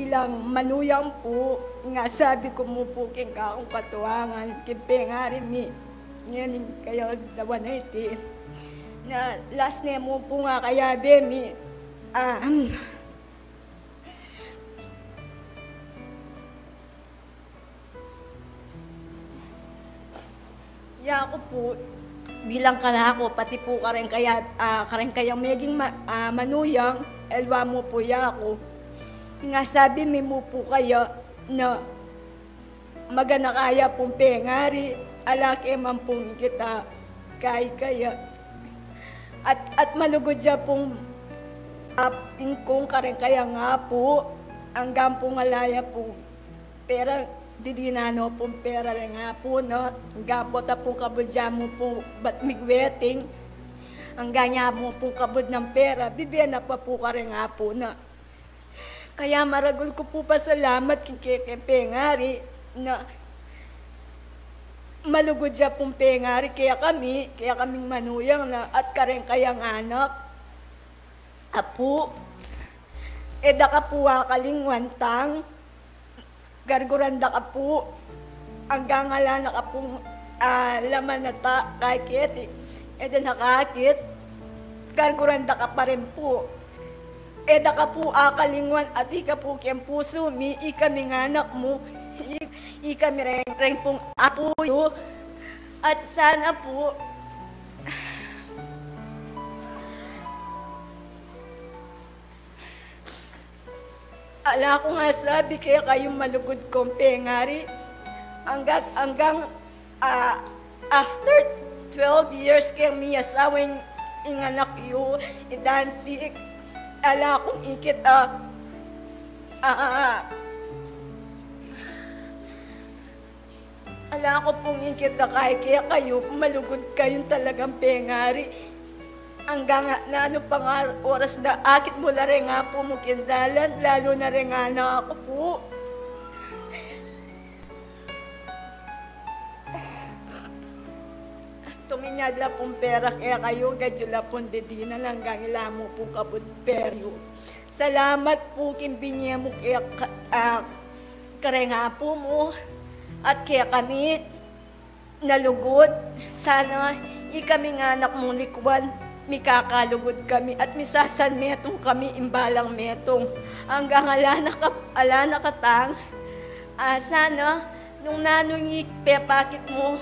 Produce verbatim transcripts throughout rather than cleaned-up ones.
Bilang manuyang pu, ing asabi ku mu pu king kakung katuangan, king pengari mi, ngening kayadwan a iti, na last name mu pu ing kayabe mi, ah, yaku pu, bilang kanaku, pati pu kareng kaya, ah, kareng kayang meging ma-, ah, manuyang, e aliwa mu pu yaku. Ing asabi mi mu pu kaya na maganaka ya pung pengari, ala ke man pung ikit a kaikaya. At, at malugud ya pung, ah, ingkung kareng kayang apu, anggang pung ala ya pung pera, didinan no pung pera reng apu na, anggang pota pung kabud ya mu pu bat mig-wedding, anggang ya mu pung kabud nang pera, bibie na pa pu kareng apu na. Kaya maragul ku pu pasalamat king kekeng pengari na malugud ya pung pengari kekami, kekaming manuyang na at kareng kayang anak. Apu, e da ka pu akalingwan tang, garguran da ka pu, anggang ala na ka pung, ah, laman a ta kaiketi, e da na ka akit, garguran da ka pa rin pu. E da ka pu akalingwan, atiu ka pu king pusu mi, ikami ing anak mu, i-, ikami reng, reng pung apu yu, at sana pu, ala kung asabi kekayu malugud kung pengari. Anggang, anggang, ah, after twelve years keng miasawa ing, ing anak yu, i Dante, ala kung ikit a, ah, ah, ah. Ala ku pung ikit a kaikaya kayu, malugud kayung talagang pengari. Anggang nanu pang oras na akit mu la reng apu mu king dalan, lalu na reng anak ku pu. Tuminyad la pung pera kekayu, gadyu la pung didinan, anggang ila mu pung kabud pera yu. Salamat pu king binie mu keka, ah, kareng apu mu at kekami na lugud. Sana ikaming anak mung likuan, mikakalugud kami at misasanmetung kami ing balang metung. Anggang ala na ka, ala na ka tang, ah, sana nung nanu ing ipepakit mu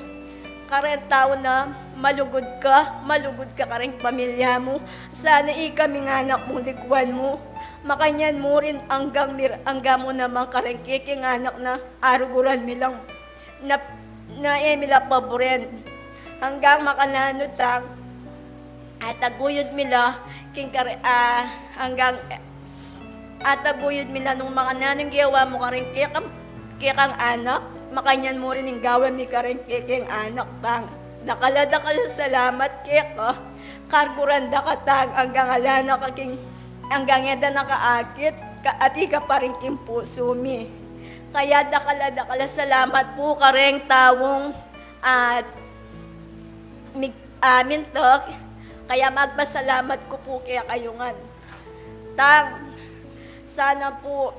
kareng tau na malugud ka, malugud ka kareng pamilya mu. Sana ikaming anak mung likuan mu, makanyan mu rin anggang mir-, anggang mu naman kareng kekeng anak na aruguran mi lang na, na e mi la paburen. Anggang makananu tang ataguyud mi la king kare-, ah, anggang, eh, ataguyud mi la nung makananu ing gewa mu kareng kekang, kekang anak, makanyan mu rin ing gawan mi kareng kekeng anak tang. Dakal a dakal a salamat keka, karguran da ka tang anggang ala na ka king, anggang e da na ka akit, ka, atiu ka pa rin king pusu mi. Kaya dakal a dakal a salamat pu kareng taung at mig-, ah, mintok, kaya magpasalamat ku pu kekayu ngan. Tang, sana pu,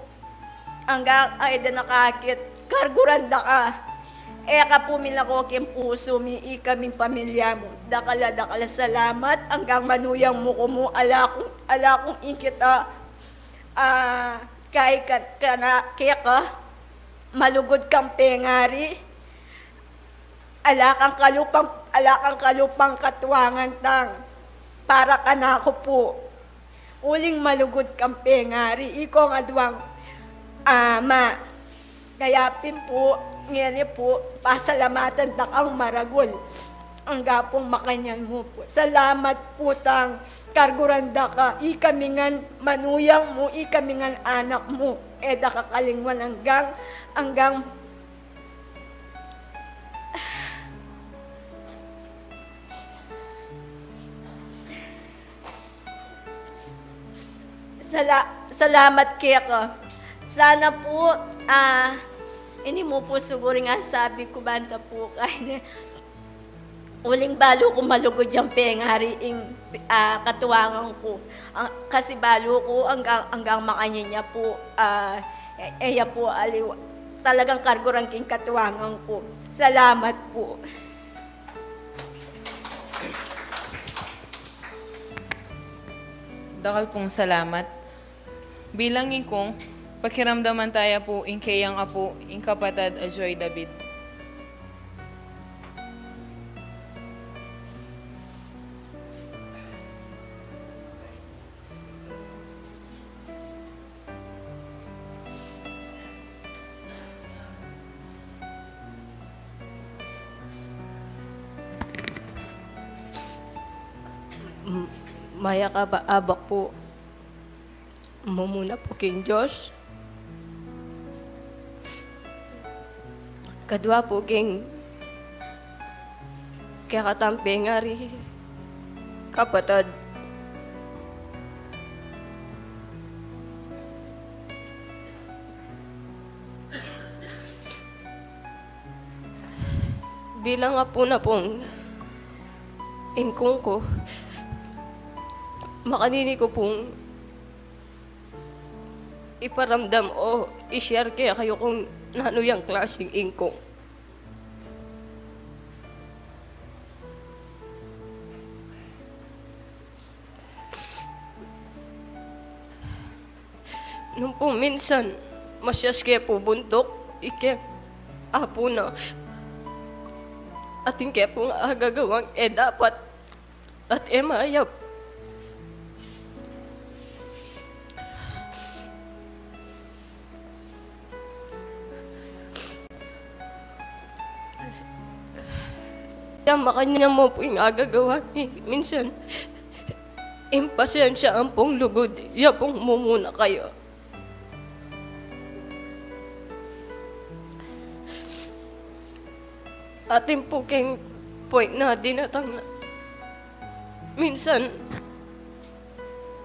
anggang e da na ka akit, karguran da ka. E ka pu milako king pusu mi, ikaming pamilya mu. Dakal a dakal a salamat, anggang manuyang mu ku mu, ala kung, ala kung ikit a, ah, kai ka, kana, keka, malugud kang pengari. Ala kang kalupang, ala kang kalupang katuangan tang para kanaku pu. Uling malugud kang pengari, ikong aduang ama. Kaya pin pu, ngeni pu, pasalamatan da kang maragul. Angga pung makanyan mu pu. Salamat pu tang karguran da ka, ikami ngan manuyang mu, ikami ngan anak mu. E da ka kalingwan anggang, anggang Sala-, salamat keka. Sana pu, ah, ini mu pu siguru ing asabi ku banta pu keni. Uling balu ku malugud yang pengari ing, ah, katuangan ku. Ah, kasi balu ku anggang, anggang makanyan ya pu, ah, E-, eya po aliwa. Talagang kargo rang king katuangan ko. Salamat po. Dakal pung salamat. Bilang ingkung, pakiramdaman taya pu ing keyang apu, ing kapatad a Joy David. M-, mayap a ba-, abak pu. Mumuna pu king Dios. Kadua pu king kekatang pengari, kapatad. Bilang apu na pung ingkung ku, makanini ku pung iparamdam o i-share kekayu kung nanu yang klaseng ingkung. Nung pung minsan, masyas ke pu buntuk, ike, apu na. Atin ke pung agagawang e dapat, at e mayap. Ya makanyan mu pu ing agagawa mi, minsan, ing pasensya ampong lugud, ya pung mumuna kayu. Atin pu keng point na dinatang na minsan,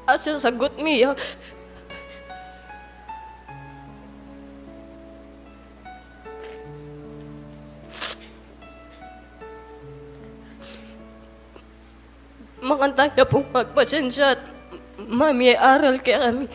asasagut mi ya. Makanyan taya pung magpasensya at mamiaral kekami.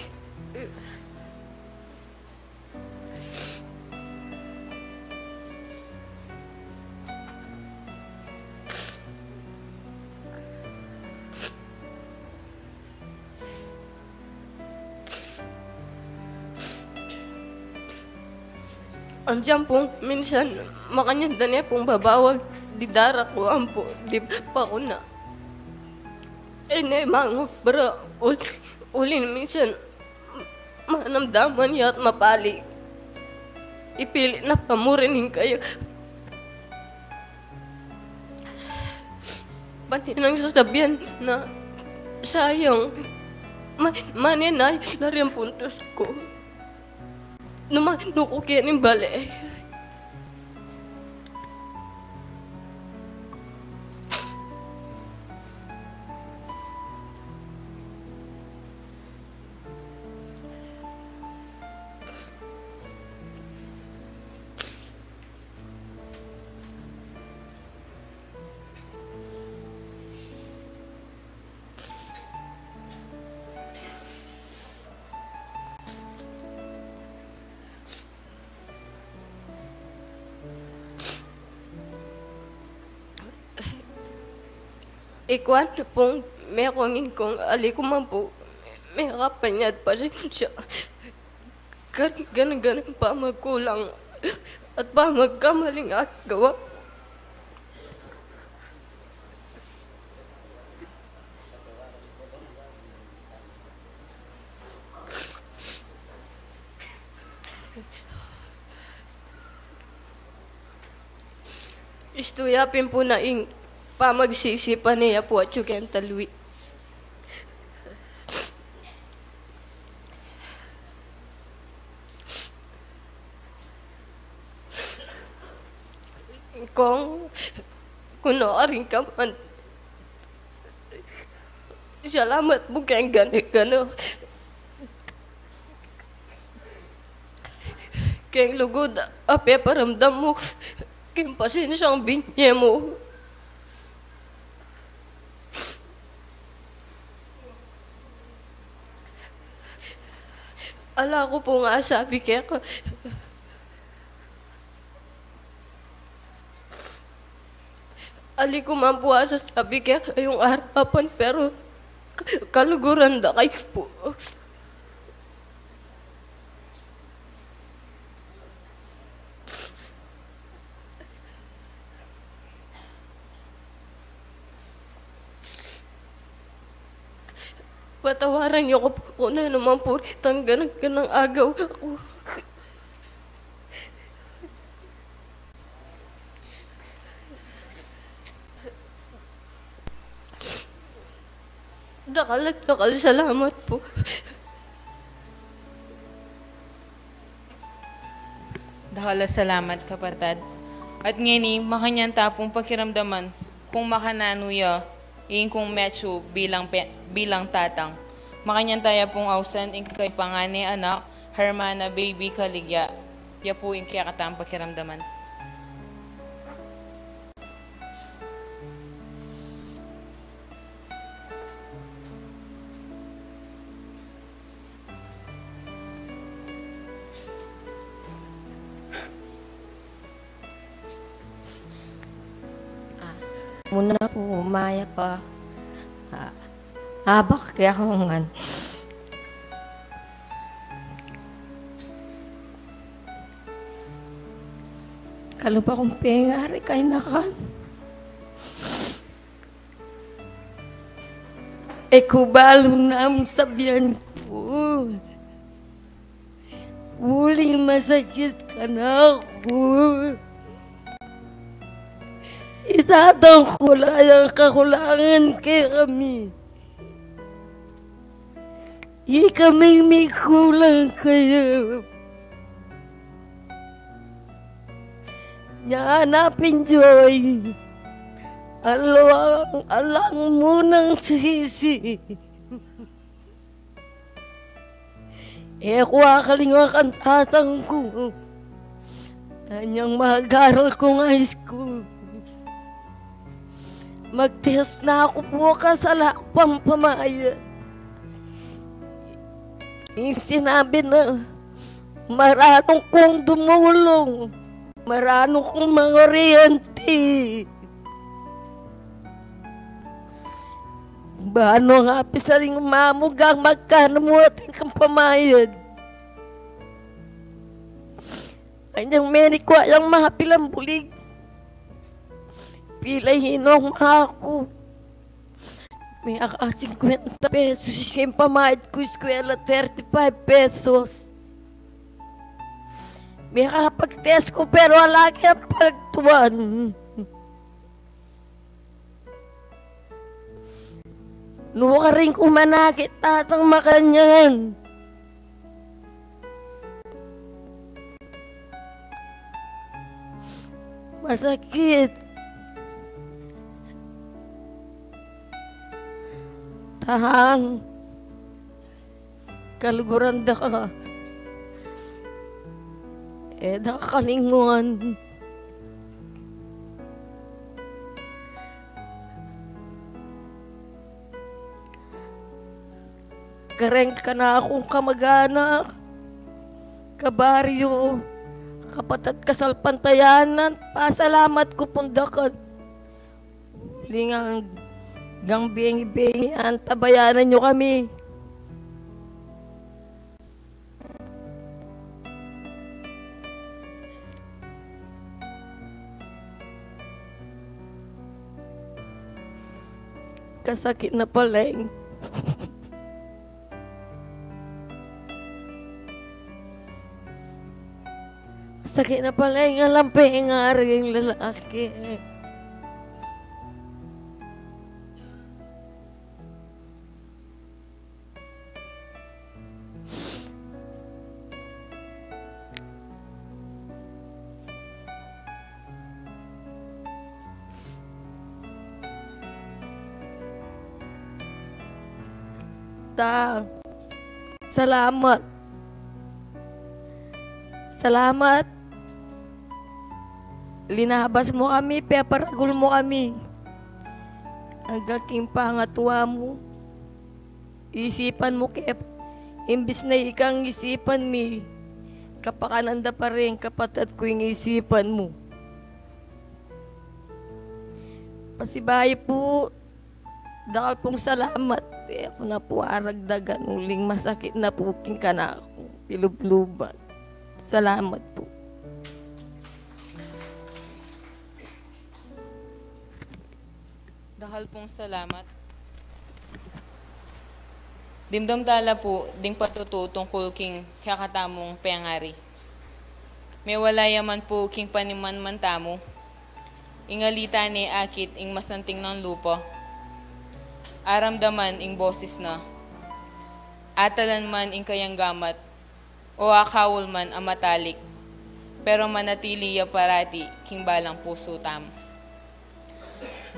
Andiyan pung minsan, makanyan da ne pung babawal, di daraku ampo, di bakuna. E ne mangubra, ul-, uli minsan, manamdaman ya at mapali. Ipilit na pamurin ing kaya. Pane nang sasabian na sayang. Ma-, mane na lari ing puntus ku. Nung manuku ke ning bale. Ikuan pung mekong ingkung ali ku man pu, mekapanyad pasensya. Karing gana-ganang pamagkulang at pamagkamaling agawa. Istu ya pin pu na ing pamagsisipan ne ya pu atyu keng talwi. Kung, kung no aring kaman. Salamat pu keng gana-gana. Keng lugud a peparamdam mu, keng pasensyang binye mu. Ala ku pung asabi keka. Ali ku man pu asasabi keka ing arapan, pero ka-, kaluguran da kayu pu. Patawaran yu ku pu kung nanu man pu itang ganang-ganang agawan ku. Dakal, dakal salamat pu. Dakal a salamat, kapatad. At ngeni, makanyan ta pung pakiramdaman kung makananu ya ing kung mechu bilang pe-, bilang tatang. Makanyan ta ya pung ausan ing kayang pangane anak, Hermana Baby Caligya. Ya pu ing kekatang pakiramdaman. Ah, muna pu, mayap a, ah, abak kaya ko ngan. Kalupa kung pengari kay nakan. E ku balu nung sabyan ku. Uling masakit kanaku. Itatang ku la yang kakulangan kekami. Ikaming mikulang kaya. Nya na pin Joy, alang, alang mu nang sisi. E ku akalingwan kang tatang ku. Anyang mag-aral kung high school, mag-test na ku pu, kasala ku pang pamayad. Ing sinabi na, maranu kung dumulung, maranu kung mangoryente. Bano nga pisaling mamu gang magkanu mu atin kang pamayad. Anyang menikwa yang mapilang bulig. Pila hinong aku. Miyaka singkwenta pesos ing pamayad ku eskwela, thirty-five pesos. Miyaka pag-test ku, pero ala keng pagtuan. Nukarin ku manakit tatang makanyan. Masakit. Tang, kaluguran da ka. E da ka kalingwan. Kareng kanakung kamag-anak, kabaryu, kapatad kasalpantayanan, pasalamat ku pung dakal. Uling anggang bengi-bengi, antabayanan yu kami. Kasakit na pala ing, kasakit na pala ing alang pengari ing lalaki. Ta, salamat. Salamat. Linabas mu kami, peparagul mu kami. Anggang king pangatua mu. Isipan mu ke, Imbis na ikang isipan mi, kapakanan da pa rin, kapatad ku, ing isipan mu. Pasibayu pu, dakal pung salamat. E ku na pu aragdagan uling masakit na pu king kanaku, pilubluban. Salamat pu. Dakal pung salamat. Dimdam tala pu ding patutu tungkul king kekatamung pengari. Mewala ya man pu king panimanman tamu, ing alita ne akit ing masanting nang lupa. Aramdaman ing boses na, atalan man ing kayang gamat, o akaul man a matalik, pero manatili ya parati king balang pusu tamu.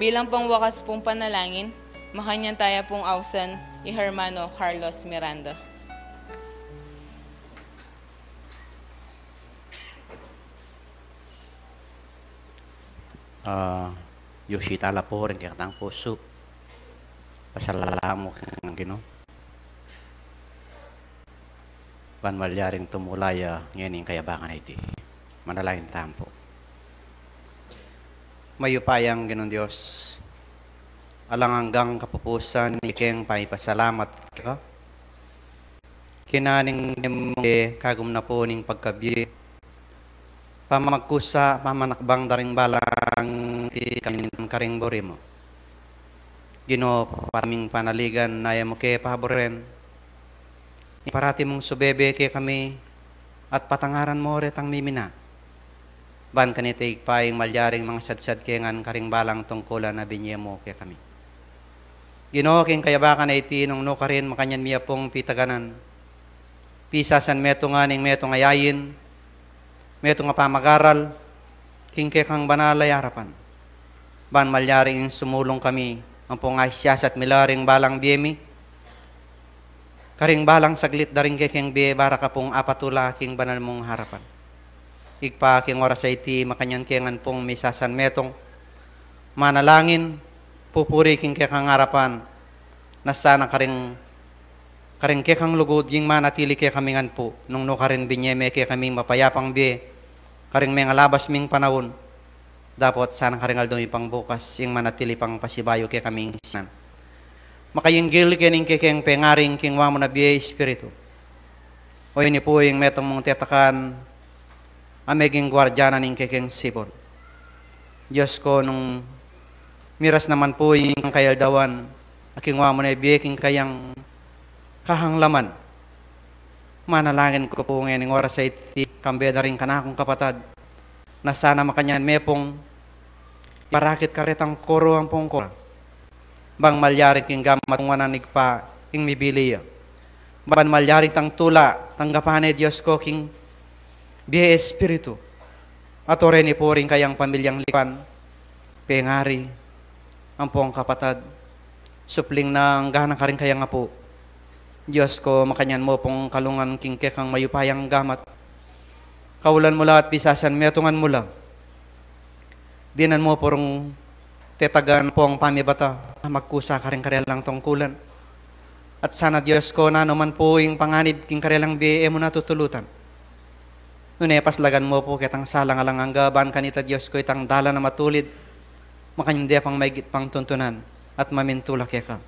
Bilang pangwakas pung panalangin, makanyan taya pung ausan i Hermano Carlos Miranda. Ah, yusi tala pu ring kekatang pusu. Pasalamat king Ginu. Ban malyaring tumula ya ngeni ing kayabangan a iti. Manalangin tamu pu. Mayupayang Ginung Dios, alang anggang kapupusan ing keng pamipasalamat keka. Kinaning kagum na pu ning pagkabie, pamagkusa, pamanakbang da ring balang ti karin karing buri mu. Ginu, para ming panaligan na e mu ke paburen, iparati mung subebe kekami, at patangaran mu retang mimina. Ban kanita Ibpa ing malyaring mangasadsad ke ngan karing balang tungkulan a binye mu kekami. Ginu, king kayabangan a iti nung nukarin makanyan mi ya pung pitaganan, pisasan metung ngan ing metung a yayin, metung a pamagaral, king kekang banal a arapan. Ban malyaring sumulung kami, ampong aisiyasat mi la ring balang bie mi, karing balang saglit da ring kekeng bie, bara ka pung apatula king banal mung arapan. Ibpa, king oras a iti, makanyan ke ngan pung misasan metung, manalangin, pupuri king kekang arapan, na sana karing, karing kekang lugud, ing manatili kekami ngan pu, nung nukarin binye me kekaming mapayapang bie, karing mengalabas ming panaun, dapot sana karing aldo mi pang bukas, ing manatili pang pasibayu kekaming sinan. Makainggil ke ning kekeng pengaring king wa mu na bie Espiritu. O ini pu ing metung mung tetakan, a meging guardian na ning kekeng sibul. Dios ko, nung miras naman pu ing kayaldawan, a king wa mu na bie king kayang kahanglaman, manalangin ku pu ngening oras a iti, kambe da ring kanakung kapatad, na sana makanyan me pung iparakit karetang koro ampong kora. Bang malyari king gamat kung wanan Ibpa ing mibili ya. Bang malyari tang tula, tanggapan ne Dios ko king bie Espiritu. At o reni pu ring kayang pamilyang lipan, pengari, ampong kapatad, supling na anggana karing kayang apu. Dios ko, makanyan mu pung kalungan king kekang mayupayang gamat. Kaulan mu la at pisasan metungan mu la. Dinan mu pu rung tetagan pung pamibata, magkusa karing karelang tungkulan. At sana Dios ko, nanu man pu ing panganib king karelang bie e mu na tutulutan. Nune paslagan mu pu ketang salang alang angga, ban kanita Dios ko itang dalan a matulid, makanyan de pang maigit pang tuntunan, at mamintula keka.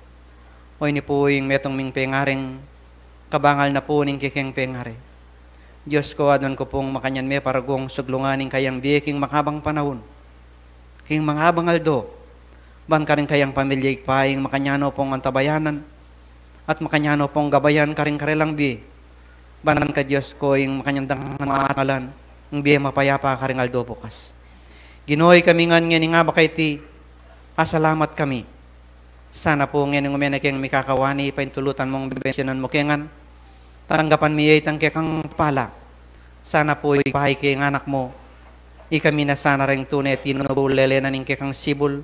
O ini pu ing metung ming pengaring, kabangal na pu ning kekeng pengari. Dios ko, aduan ku pung makanyan me paragong suglungan ing kayang bie king makabang panaun, king makabang aldo, ban karing kayang pamilya Ibpa ing makanyan no pung antabayanan, at makanyan no pung gabayan karing karelang bie, ban ka Dios ko ing makanyan dang maatalan ing bie mapayapa karing aldo bukas. Ginu, ikami ngan ngening abak a iti, asalamat kami. Sana pu ngening ume na keng mikakawani, paintulutan mung bibensyonan mu ke ngan, tanggapan mi ya itang kekang pala. Sana pu Ibpa ing keng anak mu, ikami na sana reng tune tinubu lele na ning kekang sibul,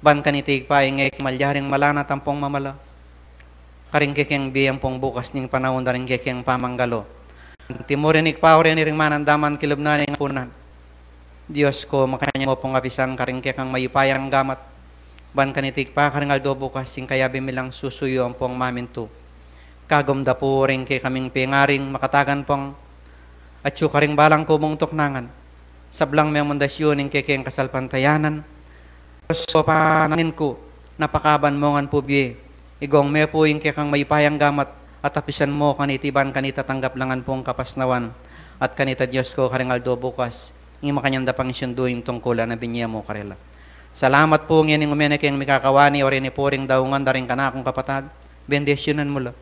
ban kanita Ibpa ing e ke malyaring malana tampong mamala karing kekeng bie ampong bukas ning panaun da ring kekeng pamanggalo. Anti mu rin Ibpa, o reni ring manandaman kilub na ning apunan. Dios ko, makanyan mu pung apisan karing kekang mayupayang gamat, ban kanita Ibpa karing aldo bukas ing kayabe mi lang susuyu ampong mamintu. Kagum da pu ring kekaming pengaring makatagan pong atyu karing balang kubung tuknangan. Sablang memundasyon ing kekeng kasalpantayanan. Dios ko, panalangin ku, na pakaban mu ngan pu bie, igong me pu ing kekang mayupayang gamat, at apisan mu kaniti ban kanita tanggap la ngan pung kapasnawan, at kanita Dios ko karing aldo bukas, ing makanyan da pang isundu ing tungkulan a binye mu karela. Salamat pu ngeni ing umene keng mikakawani, o reni pu ring daungan da ring kanakung kapatad, bendisyunan mu la.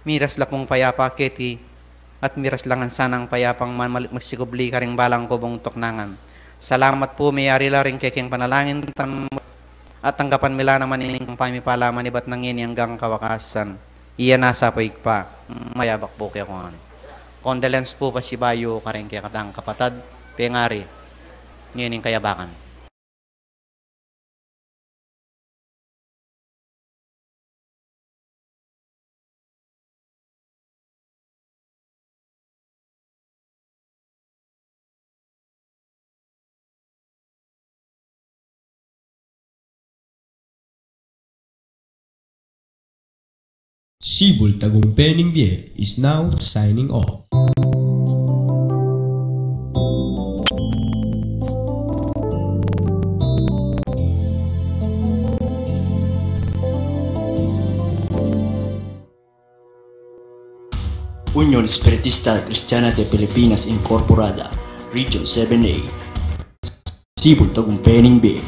Miras la pung payapa keti, at miras la ngan sanang payapang man-, magsikubli karing balang kubung tuknangan. Salamat pu, miyari la ring kekeng panalangin tamu, at tanggapan mi la naman ining pamipala manibat na ngeni anggang kawakasan. Iya na sa pu Ibpa, mayabak pu kekongan. Condolence pu pasibayu karing kekatang kapatad, pengari, ngening kayabakan. Sibul Tagumpe ning Bie is now signing off. Union Espiritista Cristiana de Pilipinas Incorporada, Region seven A. Sibul Tagumpe ning Bie.